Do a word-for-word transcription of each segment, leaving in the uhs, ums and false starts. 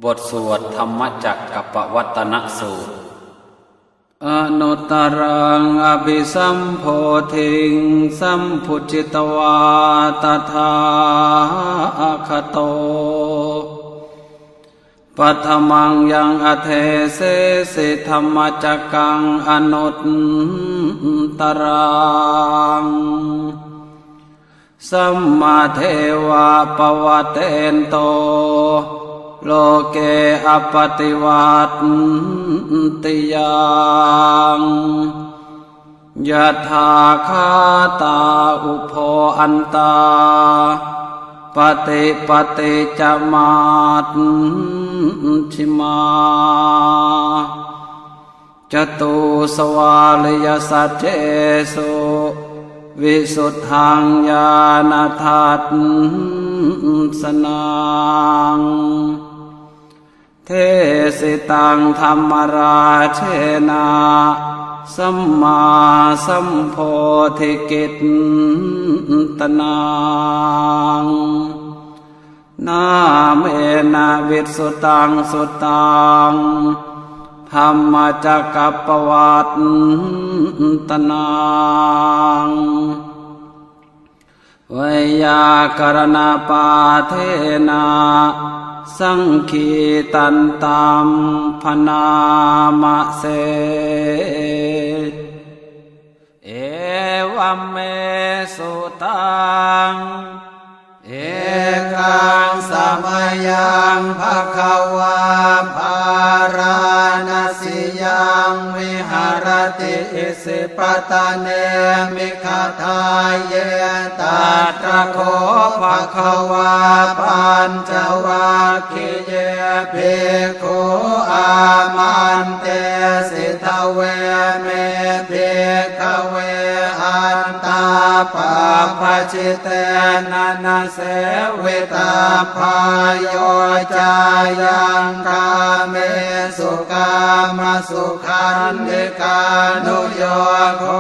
บทสวดธรรมจักรกัปปวัตตนสูตร Anuttaraṃ abhisambodhiṃ sambujjhitvā tathāgato, paṭhamaṃ yaṃ adesesi dhammacakkaṃ anuttaraṃ, sammadeva pavattento loke appaṭivattiyaṃ. Yatthākkhātā ubho antā paṭipatti ca majjhimā, catūsvāriyasaccesu visuddhaṃ ñāṇadassanaṃ, desitaṃ dhammarājena sammāsambodhikittanaṃ, nāmena vissutaṃ suttaṃ dhammacakkappavattanaṃ, veyyākaraṇapāṭhena saṅgītantam bhaṇāma se. Evaṃ me sutaṃ. Ekaṃ samayaṃ bhagavā bārāṇasiyaṃ viharati isipatane migadāye. Tatra kho bhagavā pañcavaggiye bhikkhū āmantesi: Dveme, bhikkhave, antā pabbajitena na sevitabbā. Yo cāyaṃ kāmesu kāmasukhallikānuyogo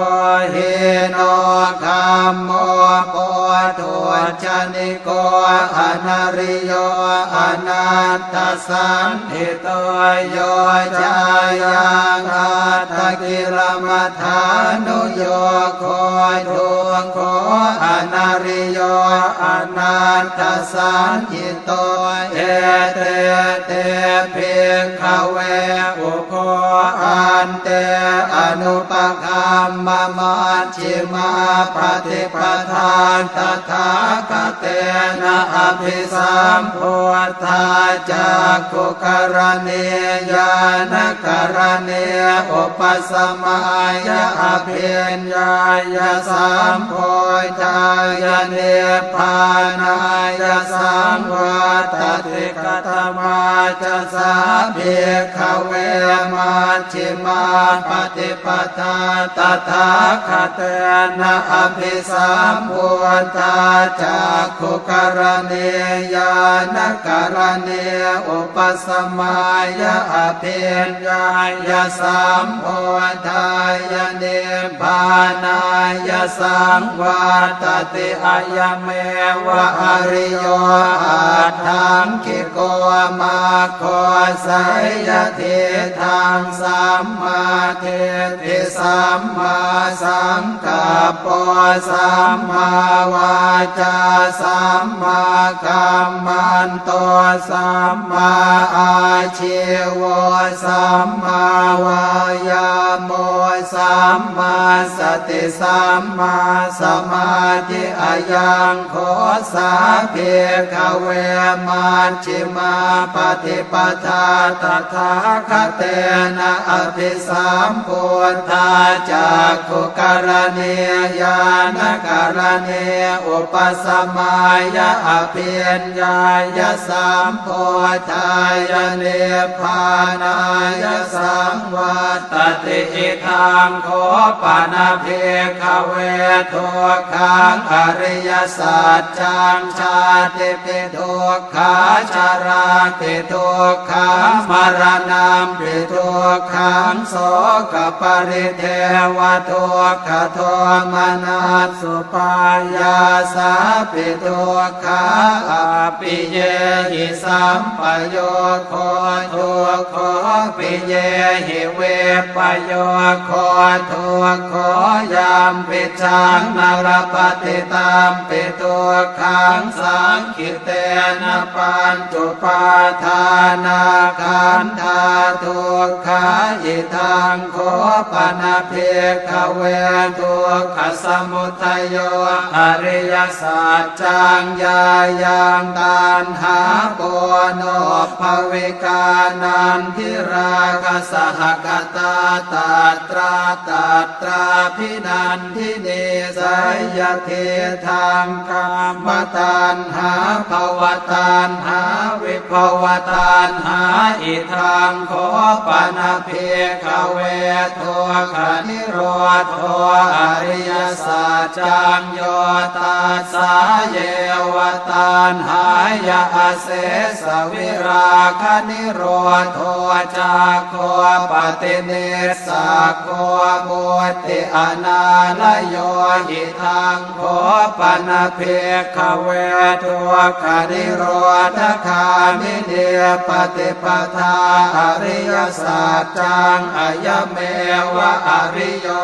hīno gammo pothujjani ko anariyo anatthasañhito, yo cāyaṃ attakilamathānuyogo dukkho anariyo anatthasañhito. Ete te, bhikkhave, ubho ante anupagamma maj jhimā paṭipadā tathāgatena abhisambuddhā cakkhukaraṇī ñāṇakaraṇī upasamāya abhiññāya sambodhāya nibbānāya saṃvattati. Katamā ca sā, bhikkhave, maj jhimā paṭipadā tathāgatena abhisambuddhā cakkhukaraṇī ñāṇakaraṇī upasamāya abhiññāya sambodhāya nibbānāya saṃvattati. Ayameva ariyo aṭṭhaṅgiko maggo, seyyathīdaṃ: sammādiṭṭhi sammāsaṅkappo sammāvācā sammākammanto sammāājīvo sammāvāyāmo sammāsati sammāsamādhi. Ayaṃ kho sā, bhikkhave, majjhimā paṭipadā tathāgatena abhisambuddhā cakkhukaraṇī ñāṇakaraṇī upasamāya abhiññāya sambodhāya nibbānāya saṃvattati. Idaṃ kho pana, bhikkhave, dukkhaṃ ariyasaccaṃ: jātipi dukkhā jarāpi dukkhā maraṇampi dukkhaṃ sokaparidevadukkhadomanassupāyāsāpi dukkhā, appiyehi sampayogo dukkho, piyehi vippayogo dukkho, yampicchaṃ na labhati tampi dukkhaṃ, saṅ khittena pañcupādānakkhandhā dukkhā. Idaṃ kho pana bhikkhave dukkhasamudayo ariyasaccaṃ, yāyaṃ taṇhā ponobbhavikā nandirāgasahagatā tatra tatrābhinan dinī, seyyathīdaṃ kāmataṇhā bhavataṇhā vibhavataṇhā. Idaṃ kho pana bhikkhave dukkhanirodho ariyasaccaṃ, yo tassāyeva taṇhāya asesavirāganirodho cāgo paṭinissaggo mutti anālayo. Idaṃ kho pana bhikkhave dukkhanirodhagāminī paṭipadā ariyasaccaṃ, ayameva ariyo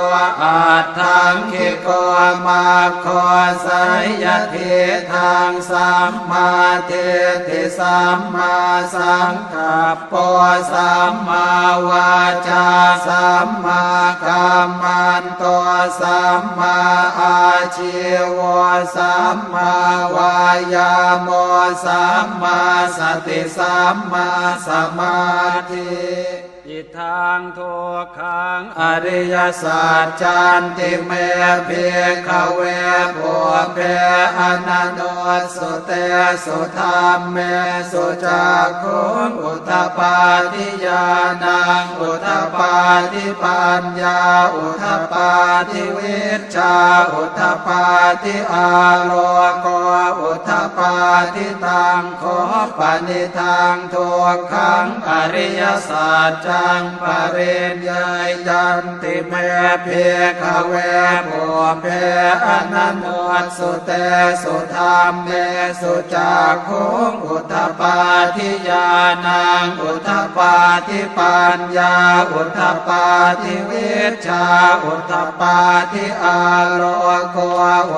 aṭṭhaṅgiko maggo, seyyathīdaṃ sammādiṭṭhi sammāsaṅkappo sammāvācā sammākammanto sammāājīvo sammāvāyāmo sammāsati sammāsamādhi. Idaṃ duk khaṃ ariyasaccanti me bhikkhave pubbe ananussutesu dhammesu cakkhuṃ udapādi ñāṇaṃ udapādi paññā udapādi vijjā udapādi āloko udapādi. Taṃ kho panidaṃ dukkhaṃ ariyasaccaṃ pariññeyyanti me bhikkhave pubbe ananussutesu dhammesu cakkhuṃ udapādi ñāṇaṃ udapādi paññā udapādi vijjā udapādi āloko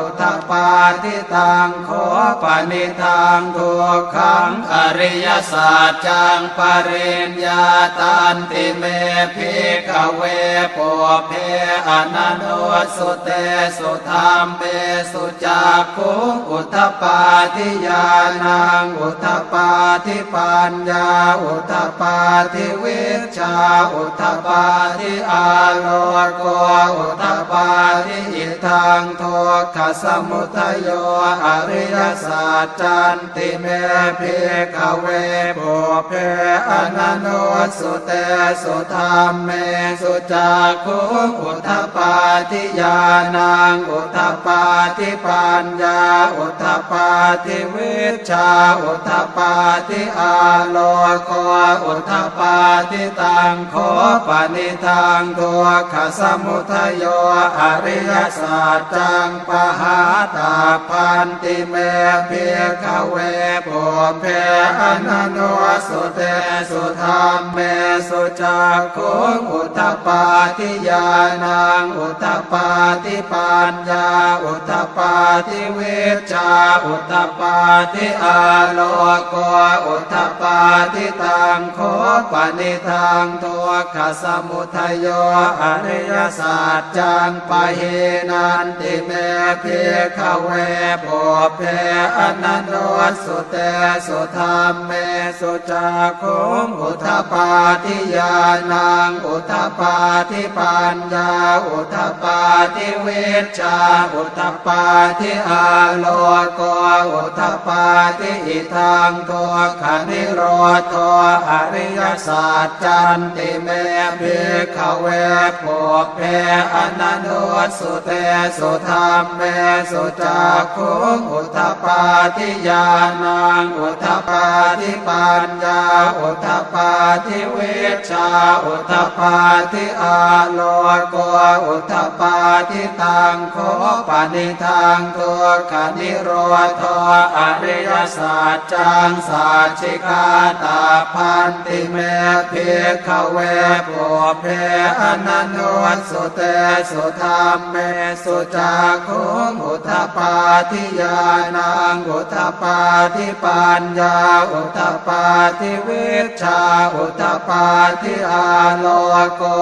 udapādi. Taṃ kho panidaṃ dukkhaṃ ariyasaccaṃ pariññātanti me bhikkhave pubbe ananussutesu dhammesu cakkhuṃ udapādi ñāṇaṃ udapādi paññā udapādi vijjā udapādi āloko udapādi. Idaṃ dukkhasamudayo ariyasaccanti me bhikkhave pubbe ananussutesu dhammesu cakkhuṃ udapādi ñāṇaṃ udapādi paññā udapādi vijjā udapādi āloko udapādi. Taṃ kho panidaṃ dukkhasamudayo ariyasaccaṃ pahātabbanti me bhikkhave pubbe ananussutesu dhammesu cakkhuṃ udapādi ñāṇaṃ udapādi paññā udapādi vijjā udapādi āloko udapādi. Taṃ kho panidaṃ dukkhasamudayo ariyasaccaṃ pahīnanti me bhikkhave pubbe ananussutesu dhammesu cakkhuṃ udapādi ñāṇaṃ udapādi paññā udapādi vijjā udapādi āloko udapādi. Idaṃ dukkhanirodho ariyasaccanti me bhikkhave pubbe ananussutesu dhammesu cakkhuṃ udapādi ñāṇaṃ udapādi paññā udapādi vijjā udapādi āloko udapādi. Taṃ kho panidaṃ dukkhanirodho ariyasaccaṃ sacchikātabbanti me bhikkhave pubbe ananussutesu dhammesu cakkhuṃ udapādi ñāṇaṃ udapādi paññā udapādi vijjā udapādi āloko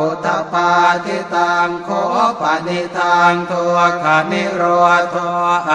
udapādi. Taṃ kho panidaṃ dukkhanirodho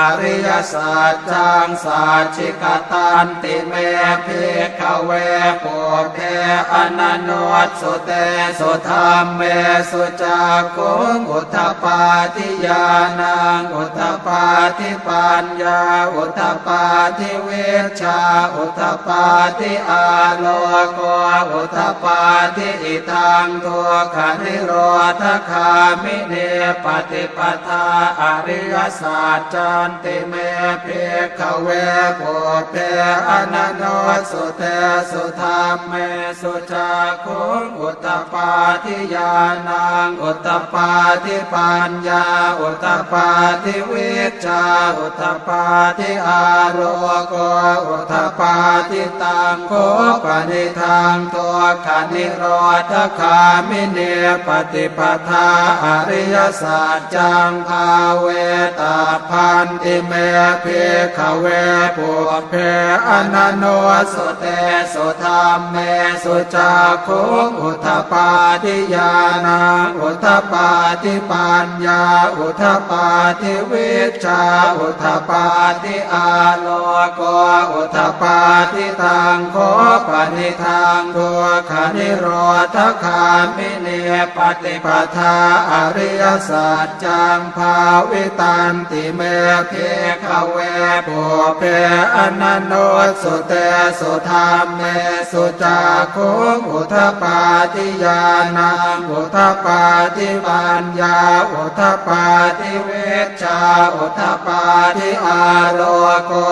ariyasaccaṃ sacchikatanti me bhikkhave pubbe ananussutesu dhammesu cakkhuṃ udapādi ñāṇaṃ udapādi paññā udapādi vijjā udapādi āloko udapādi. Idaṃ dukkhanirodhagāminī paṭipadā ariyasaccanti me bhikkhave pubbe ananussutesu dhammesu cakkhuṃ udapādi ñāṇaṃ udapādi paññā udapādi vijjā udapādi āloko udapādi. Taṃ kho panidaṃ dukkhanirodhagāminī paṭipadā ariyasaccaṃ bhāvetabbanti me bhikkhave pubbe ananussutesu dhammesu cakkhuṃ udapādi ñāṇaṃ udapādi paññā udapādi vijjā udapādi āloko udapādi. Taṃ kho panidaṃ dukkhanirodhagāminī paṭipadā ariyasaccaṃ bhāvitanti me bhikkhave pubbe ananussutesu dhammesu cakkhuṃ udapādi ñāṇaṃ udapādi paññā udapādi vijjā udapādi āloko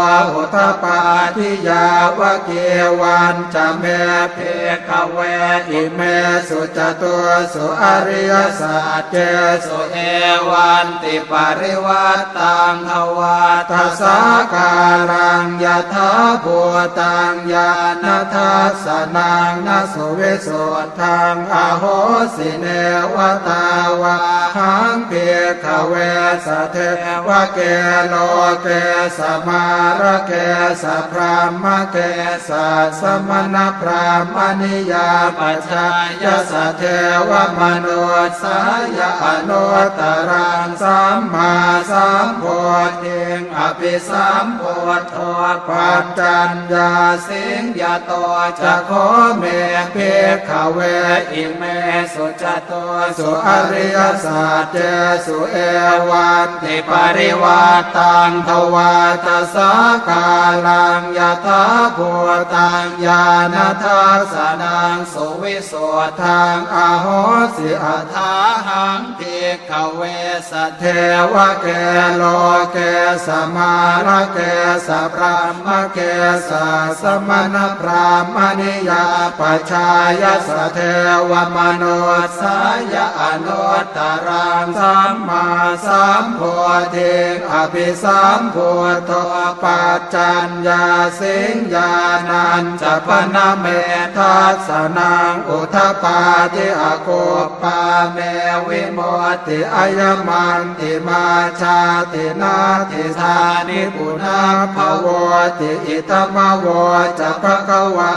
udapādi. Yāvakīvañca me bhikkhave imesu catūsu ariyasaccesu evantiparivaṭṭaṃ dvādasākāraṃ yathābhūtaṃ ñāṇadassanaṃ na suvisuddhaṃ ahosi neva tāvāhaṃ bhikkhave sadevake loke samārake sabrahmake sassamaṇabrāhmaṇiyā pajāya sadevamanussāya anuttaraṃ sammāsambodhiṃ abhisambuddho paccaññāsiṃ. Yato ca kho me bhikkhave imesu catūsu ariyasaccesu evantiparivaṭṭaṃ dvādasākāraṃ yathābhūtaṃ ñāṇadassanaṃ suvisuddhaṃ ahosi athāhaṃ bhikkhave sadevake loke samārake sabrahmake sassamaṇabrāhmaṇiyā pajāya sadevamanussāya anuttaraṃ sammāsambodhiṃ abhisambuddho paccaññāsiṃ. Ñāṇañca pana me dassanaṃ udapādi akup pā me vimutti ayamantimā jāti natthidāni punabbhavoti. Idamavoca bhagavā.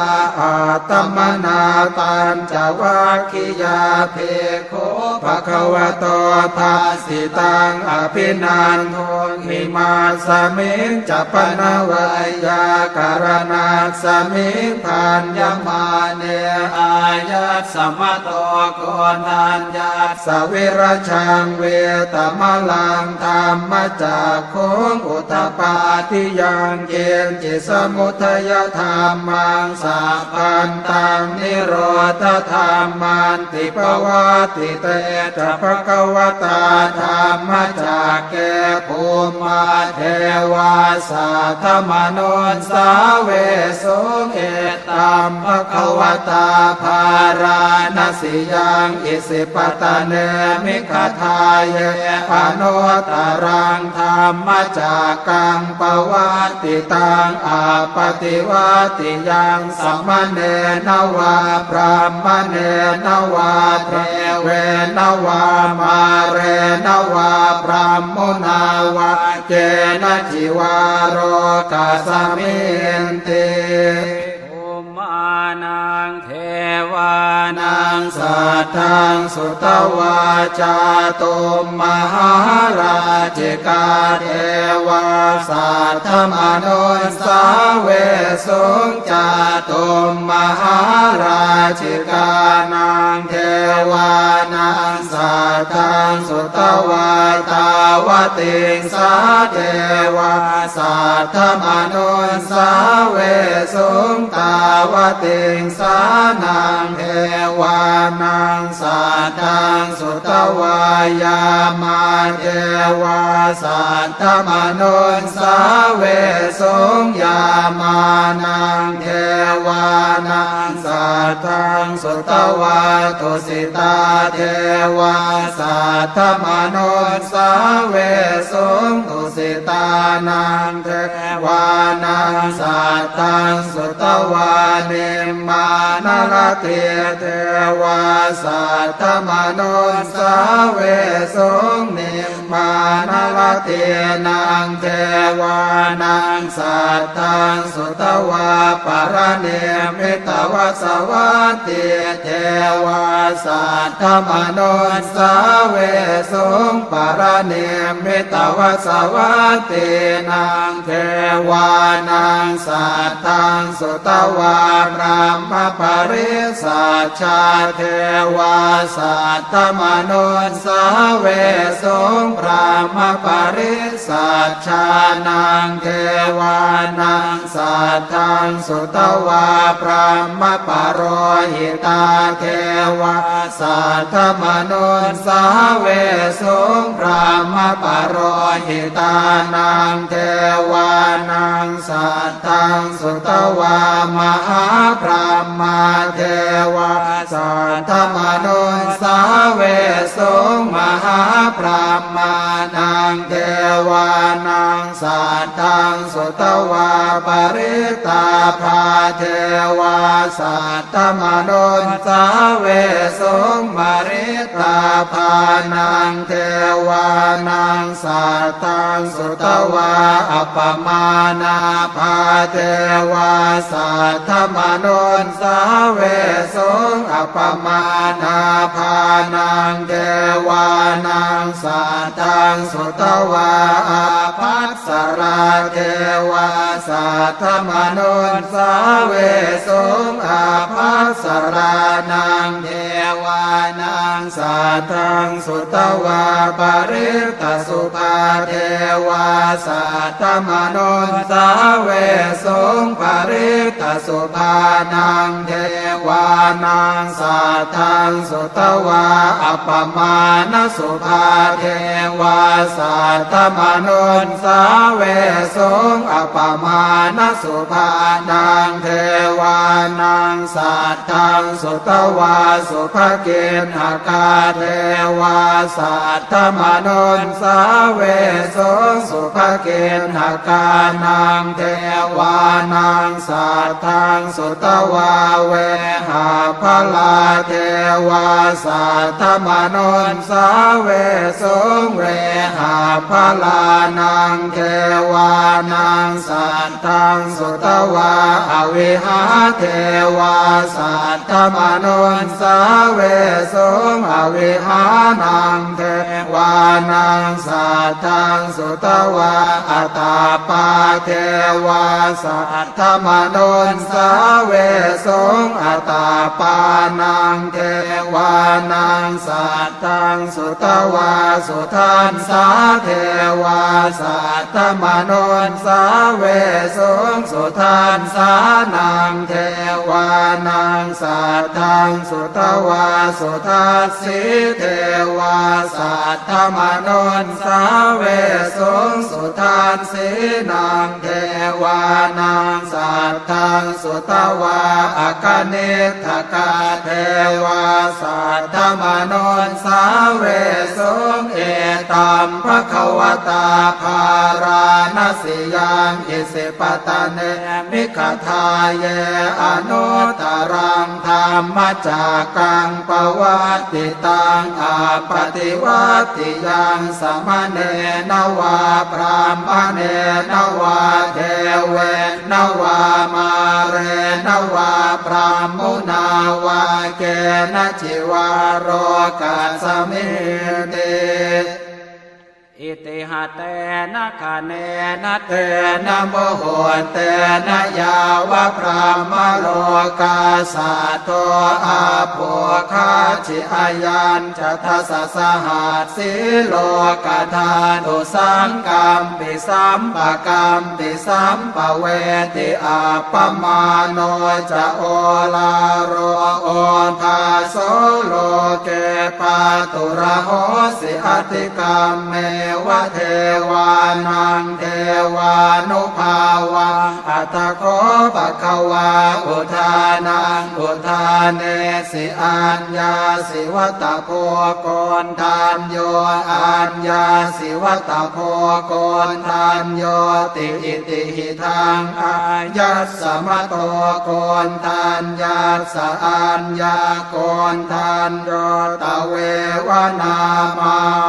Attamanā pañcavaggiyā bhikkhū bhagavato bhāsitaṃ abhinanduṃ. Imasmiñca pana veyyākaraṇasmiṃ bhaññamāne āyasmato koṇḍaññassa virajaṃ vītamalaṃ dhammacakkhuṃ udapādi yaṅkiñci samudayadhammaṃ sabbantaṃ nirodhadhammanti. Pavattite ca bhagavatā dhammacakke bhummā devā saddamanussāvesuṃ. Etaṃ bhagavatā bārāṇasiyaṃ isipatane migadāye anuttaraṃ dhammacakkaṃ pavattitaṃ appaṭivattiyaṃ samaṇena vā brāhmaṇena vā devena vā mārena vā brahmunā vā kenaci vā lokasminti. Bhummānaṃ devānaṃ saddaṃ sutvā cātummahārājikā devā saddamanussāvesuṃ. Cātummahārājikānaṃ devānaṃ saddaṃ sutvā tāvatiṃsā devā saddamanussāvesuṃ. Tāvatiṃsānaṃ devānaṃ saddaṃ sutvā yāmā devā saddamanussāvesuṃ. Yāmānaṃ devānaṃ saddaṃ sutvā tusitā devā saddamanussāvesuṃ. Tusittānaṃ devānaṃ saddaṃ sutvā nimmānaratī devā saddamanussāvesuṃ. Nimmānaratīnaṃ devānaṃ saddaṃ sutvā paranimmitavasavattī devā saddamanussāvesuṃ. Paranimmitavasavattīnaṃ devānaṃ saddaṃ sutvā brahmapārisajjā devā saddamanussāvesuṃ. Brahmapārisajjānaṃ devānaṃ saddaṃ sutvā brahmapurohitā devā saddamanussāvesuṃ. Brahmapurohitānaṃ devānaṃ saddaṃ sutvā mahābrahmā devā saddamanussāvesuṃ. Mahābrahmānaṃ devānaṃ saddaṃ sutvā parittābhā devā saddamanussāvesuṃ. Parittābhānaṃ devānaṃ saddaṃ sutvā appamāṇābhā devā saddamanussāvesuṃ. Appamāṇābhānaṃ devānaṃ saddaṃ sutvā ābhassarā devā saddamanussāvesuṃ. Ābhassarānaṃ devānaṃ saddaṃ sutvā parittasubhā devā saddamanussāvesuṃ. Parittasubhānaṃ devānaṃ saddaṃ sutvā appamāṇasubhā devā saddamanussāvesuṃ. Appamāṇasubhānaṃ devānaṃ saddaṃ sutvā subhakiṇhakā devā saddamanussāvesuṃ. Subhakiṇhakānaṃ devānaṃ saddaṃ sutvā vehapphalā devā saddamanussāvesuṃ. Vehapphalānaṃ devānaṃ saddaṃ sutvā avihā devā saddamanussāvesuṃ. Avihānaṃ devānaṃ saddaṃ sutvā atappā devā saddamanussāvesuṃ. Atappā vānaṃ devānaṃ saddaṃ sutvā sudassā devā saddamanussāvesuṃ. Sudassānaṃ devānaṃ saddaṃ sutvā sudassī devā saddamanussāvesuṃ. Sudassīnaṃ devānaṃ saddaṃ sutvā akaniṭṭhakā devā saddamanussāvesuṃ. Etaṃ bhagavatā bārāṇasiyaṃ isipatane migadāye anuttaraṃ dhammacakkaṃ pavattitaṃ appaṭivattiyaṃ samaṇena vā brāhmaṇena vā devena vā mārena vā brahmunā vā kenaci vā lokasminti. Itiha tena khaṇena tena muhuttena yāva brahmalokā saddo abbhuggacchi. Ayañca dasasahassī lokadhātu saṅkampi sampakam pi sampavedhi. Appamāṇo ca oḷāro obhāso loke pāturahosi atikkammeva devānaṃ devānubhāvaṃ. Atha kho bhagavā udānaṃ udānesi: Aññāsi vata bho koṇḍañño, aññāsi vata bho koṇḍaññoti. Itihidaṃ āyasmato koṇḍaññassa aññākoṇḍañño tveva nāmaṃ